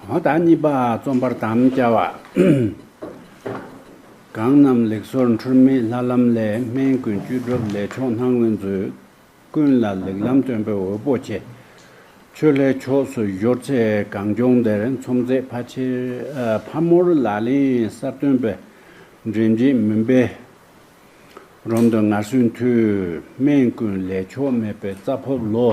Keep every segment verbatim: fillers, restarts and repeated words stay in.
ཨ་ད་གཉིས་པ་རྩོམ་པར་དམ་བཅའ་བ། གང་རྣམས་ལེགས་སོར་འཁྲུལ་མེད་ལྷ་ལམ་ལས། སྨན་ཀུན་བཅུད་སྒྲུབ་ལས་མཆོག་སྣང་བས་མཛོད། ཀུན་ལ་ལེགས་ལམ་སྟོན་པའི་འོད་པོ་ཆེ། ཆོས་ལྷའི་ཕྱོགས་སུ་ཡུར་ཚེ་གངས་ལྗོངས་འདིར། མཚམས་ཚད་ཕ་ཕྱིར་ཨ་ཕ་མོར་ལག་ལེན་གསར་སྟོན་པའི། འདྲེན་བྱེད་མུན་པའི་རོམ་དུ་ངར་སོན་མཐུས། སྨན་ཀུན་ལས་མཆོག་སྨྲས་པའི་རྩ་ཕོབ་ལོ།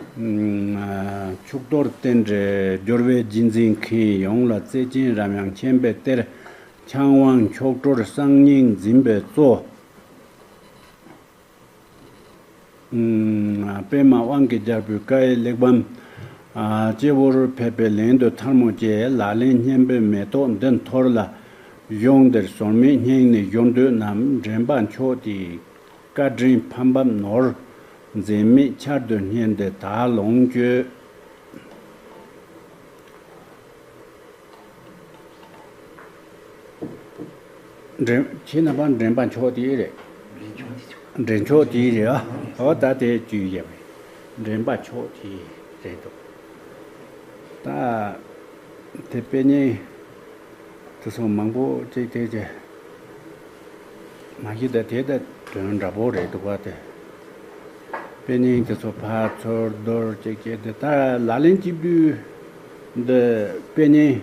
ཨ་ཕྱུག་གཏོར་རྟེན་འབྲེལ་སྦྱོར་བའི་རྗེས་འཛིན་མཁན། ཡོངས་ལ་བརྩེ་ཆེན་རབ་ཡངས་མཁྱེན་པའི་གཏེར། ཆང་དབང་མཆོག་སྤྲུལ་གསར་རྙིང་འཛིན་པའི་གཙོ། ཨུམ། པདྨ་དབང་གིས་སྦྱར་བའི་བཀའ་ཡི་གླེགས་བམ། ཨ་སྤྱི་བོར་ཕེབས་པའི་ལན་དུ་ཐལ་མོ་སྦྱར། ལག་ལེན་སྙན་པའི་མེ་ཏོག་འདི་འཐོར་ལ། གཞུང་འདིར་སོར་མོས་བསྙེངས་ནས་སྦྱོར་འདོད་རྣམས། འདྲེན་པ་མཆོག་དེའི་བཀའ་དྲིན་ཕན་པ་ནོར། འཛད་མེད་ཆར་དུ་སྙན་ཏེ་ད་ལོངས་སྤྱོད། འདྲེན། ཁྱེད་རྣམ་པ་འདྲེན་པ་མཆོག་དེ་རེད། འདྲེན་མཆོག་དེ་རེད་ཨ། འོ་ད་དེ་བཅུ་ཡོད་པ་རེད། འདྲེན་པ་མཆོག་དེ་རེད་འདུག་ད་དེ་དཔེ་རྙིང་དེ་ཚོ་མང་པོ་ཅིག་དེ་ཅི། མ་གཞི་ད་དེ་ད་དོན་འདྲ་པོ་རེད་འདུག་པ་དེ། དཔེ་རྙིང་དེ་ཚོ་ཕར་ཚུར་བསྡུར་ཅིག་བྱས་ཏེ་ད་ལག་ལེན་བྱེད་དུས་འདི་དཔེ་རྙིང་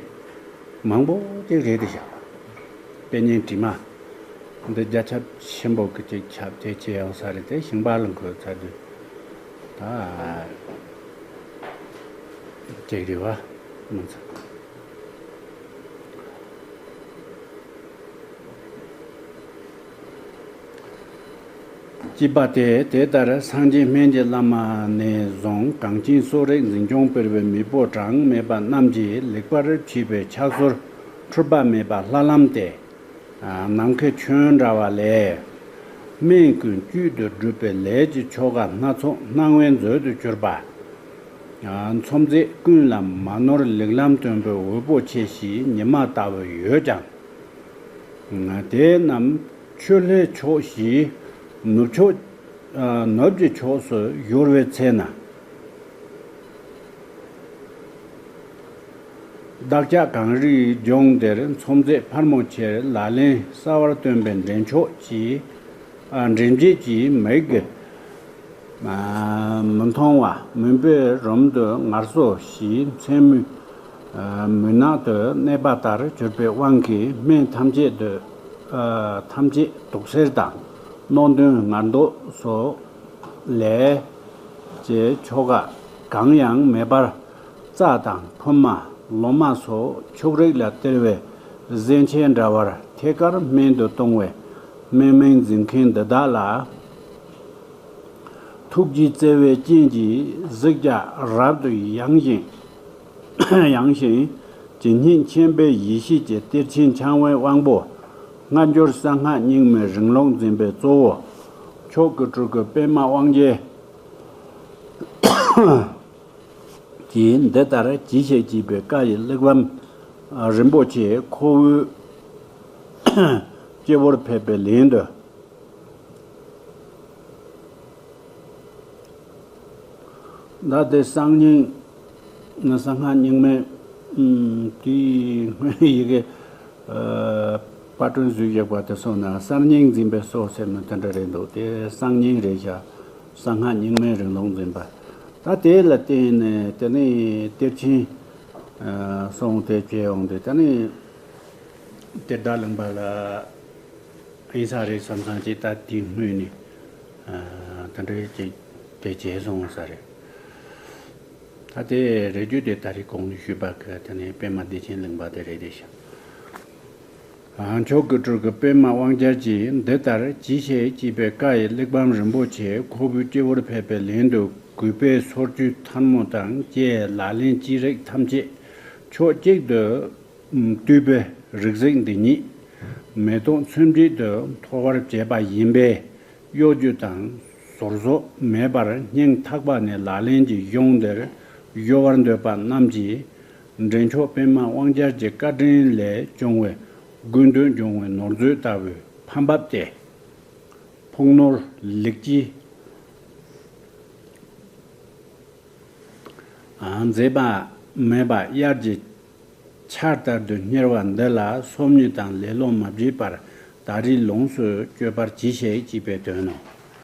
མང་པོ་ཅིག་རེད་དེ་བཞག་དཔེ་རྙིང་དྲི་མ་འདི་རྒྱ་ཁྱབ་ཆེན་པོ་གི་ཅིག་ཁྱབ་དེ་བྱས་ཡོང་ས་རེད་དེ། ཞིང་པ་ལ་འཁོད་ཚར་དུས་ད་ཅིག་རེད་བ་མ་ཚད། ཅེས་པ་སྟེ། དེ་ལྟར་སངས་རྒྱས་སྨན་གྱི་བླ་མ་ནས་བཟུང་གངས་ཅན་གསོ་རིག་འཛིན་སྐྱོང་སྤེལ་བའི་མེས་པོ་གྲངས་མེད་པ་རྣམས་ཀྱིས་ལེགས་པར་བྱས་པའི་ཕྱག་སོར་འཁྲུལ་པ་མེད་པ་ལྷ་ལམ་སྟེ། ནམ་མཁའི་ཁྱོན་འདྲ་བ་ལས། སྨན་ཀུན་བཅུད་དུ་གྲུབ་པའི་ལས་ཀྱི་ཆོ་ག་སྣ་ཚོགས་སྣང་བས་མཛོད་དུ་གྱུར་པ། མཚམས་ཚད་ཀུན་ལ་མ་ནོར་ལེགས་ལམ་སྟོན་པའི་འོད་པོ་ཆེ་ཞིག་ཉི་མ་ལྟ་བུ་ཡོད་ཀྱང་། དེ་རྣམས་ཆོས་ལྷའི་ཕྱོགས་ཞེས་ནུབ་ཕྱོགས། ནུབ་ཀྱི་ཕྱོགས་སུ་ཡུར་བའི་ཚེ་ན། བདག་ཅག་གངས་རིའི་ལྗོངས་འདིར་མཚམས་ཚད་ཕལ་མོ་ཆེར་ལག་ལེན་གསར་བར་སྟོན་པའི་འདྲེན་མཆོག་ཅེས། ཨ་འདྲེན་བྱེད་ཀྱི་མིག་གི་ཨ་མི་མཐོང་བ། མུན་པའི་རོམ་དུ་ངལ་གསོ་ཞེས་མཚན་མོའི་ཨ་མུན་ནག་ཏུ་གནས་པ་ལྟར་གྱུར་པའི་དབང་གིས་སྨན་ཐམས་ཅད་དུ་ཨ་ཐམས་ཅད་དུག་སེལ་དང་སྣང་དུ་ངར་མདོག་སོགས་ལས་ཀྱི་ཆོ་ག་གང་ཡང་མེད་པར། རྩྭ་དང་ཕུབ་མ་ལོ་མ་སོགས་ཕྱུགས་རིགས་ལ་སྟེར་བའི་གཟན་ཆས་འདྲ་བར་ཐད་ཀར་སྨན་དུ་གཏོང་བའི་སྨན་སྨན་འཛིན་མཁན་འདི་དག་ལ། ཐུགས་རྗེའི་བརྩེ་བའི་སྤྱན་གྱིས་གཟིགས་རྒྱ་རབ་ཏུ་ཡངས་ཤིང་། ཡངས་ཤིང་། ཇི་སྙེད་མཁྱེན་པའི་ཡེ་ཤེས་ཀྱི་གཏེར་ཆེན་འཆང་བའི་དབང་པོ། སྔ་འགྱུར་གསང་སྔགས་རྙིང་མའི་རིང་ལུགས་འཛིན་པའི་གཙོ་བོ། མཆོག་གི་སྤྲུལ་སྐུ་པདྨ་དབང་རྒྱལ། གྱིས་འདི་ལྟར་གྱིས་ཤིག་ཅེས་པའི་བཀའ་ཡི་གླེགས་བམ་རིན་པོ་ཆེ་ཁོ་བོའི་སྤྱི་བོར་ཕེབས་པའི་ལན་དུ། ད་དེ་གསར་རྙིང་། གསང་སྔགས་རྙིང་མའི་དེའི་སྔོན་ཡི་གེ་ཨ་པར་སྐྲུན་བཟོས་བཞག་པ་དེ་སོང་ན་གསར་རྙིང་འཛིན་པའི་སྲོག་ཟེར་ན་དེ་འདྲ་རེད་འདུག་དེ་གསར་རྙིང་རེད་ཤག་གསང་སྔགས་རྙིང་མའི་རིང་ལུགས་འཛིན་པ། ད་དེ་ལ་བརྟེན་ནས་དེ་ནས་གཏེར་ཆེན་ཨ་སོང་དེ་བྱས་ཡོང་དུས་དེ་ནས་གཏེར་བདག་གླིང་པ་ལ་ཡིན་ས་རེད་བསམ་བསམ་ཅིག་ད་དེའི་སྔོན་ནས་ཨ་དེ་འདྲ་ཅིག་དེ་བྱས་སོང་ས་རེད། ད་དེ་རེ་རྒྱུ་དེ་ད་རེས་གོང་ནས་ཞུས་པ་གི་དེ་ནས་པདྨ་བདེ་ཆེན་གླིང་པ་དེ་རེད་དེ་ཤག་མཆོག་གི་སྤྲུལ་སྐུ་པདྨ་དབང་རྒྱལ་གྱིས་འདི་ལྟར་གྱིས་ཤིག་ཅེས་པའི་བཀའ་ཡི་གླེགས་བམ་རིན་པོ་ཆེ་ཁོ་བོའི་སྤྱི་བོར་ཕེབས་པའི་ལན་དུ་གུས་པས་སོར་ཆུད་ཐལ་མོ་དང་བཅས་ལག་ལེན་ཅི་རིགས་ཐམས་ཅད་ཕྱོགས་གཅིག་ཏུ་བཏུས་པའི་རིགས་གཟུགས་འདི་ཉིད་མེ་ཏོག་ཚོན་སྦྲིད་དུ་འཐོར་བར་བྱེད་པ་ཡིན་པས། གཡོ་སྒྱུ་དང་ཟོར་ཟོག་མེད་པར་སྙིང་ཐག་པ་ནས་ལག་ལེན་གྱི་གཞུང་འདིར་གཞོལ་བར་འདོད་པ་རྣམས་ཀྱིས། འདྲེན་མཆོག་པདྨ་དབང་རྒྱལ་གྱི་བཀའ་དྲིན་ལས་བྱུང་བའི་དགོས་འདོད་འབྱུང་བའི་ནོར་མཛོད་ལྟ་བུའི་ཕན་འབབ་སྟེ། ཕུགས་ནོར་ལེགས་སྐྱེས་མཛེས་པ་མེད་པ་དབྱར་གྱི་ ཆར་ལྟར་དུ་སྙེར་བ་འདི་ལ་སོམ་ཉི་དང་ལེ་ལོ་མ་བྱེད་པར་ད་རེས་ལོངས་སུ་སྤྱོད་པར་གྱིས་ཤིག་ཅེས་པའི་དོན་ནོ།